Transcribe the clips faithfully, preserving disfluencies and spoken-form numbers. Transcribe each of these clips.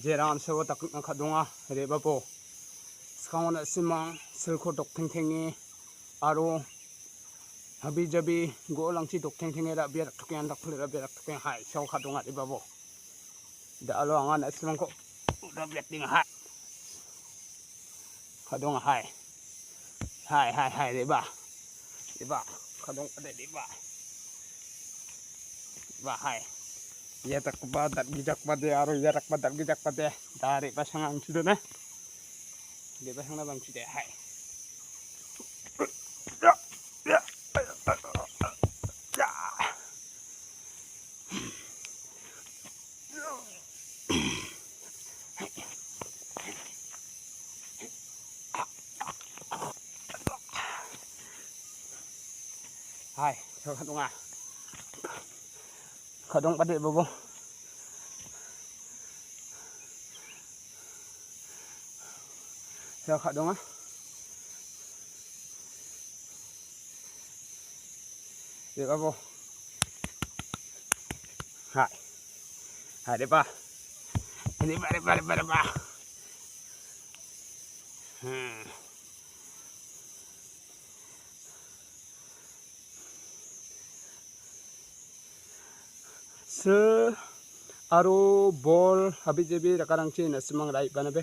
Jerangan sewa dakna ka·donga, re·babo. Skangona simang silko doktengtenge aro habijabi go·olangchi doktengtenge ra·bia daktokenga, dakpile ra·bia daktokenga, hai, sewa ka·donga, re·babo. Da·alo anga na·simangko ra·biatenga, hai. Ka·donga, hai. Hai, hai, hai, re·ba. Re·ba. Ka·dongade, re·ba. Re·ba, hai. Ia dakgipa, dal·gijakbade, aro ia dakgipa, dal·gijakbade. Da re·ba sanga angchidona. Re·ba sangna bangchide, hai. Hai, sewa ka·donga. Ka·dongbade, re·babo. Sewa ka·donga. Re·babo. Hai. Hai, re·ba. Re·ba, re·ba, re·ba, re·ba. Hmm. Se aro bol habijabi rakarangchi na·simang ra·e·banabe.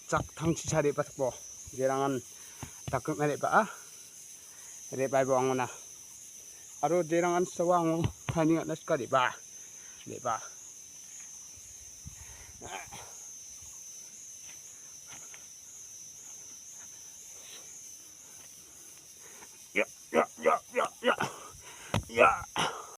Jaktangchi cha re·batakbo. Jerangan dakgrikna re·baa. Re·baibo angona. Aro jerangan sewa ango taining a·na sika re·ba. Re·ba. Ya, ya, ya, ya, ya. Ya.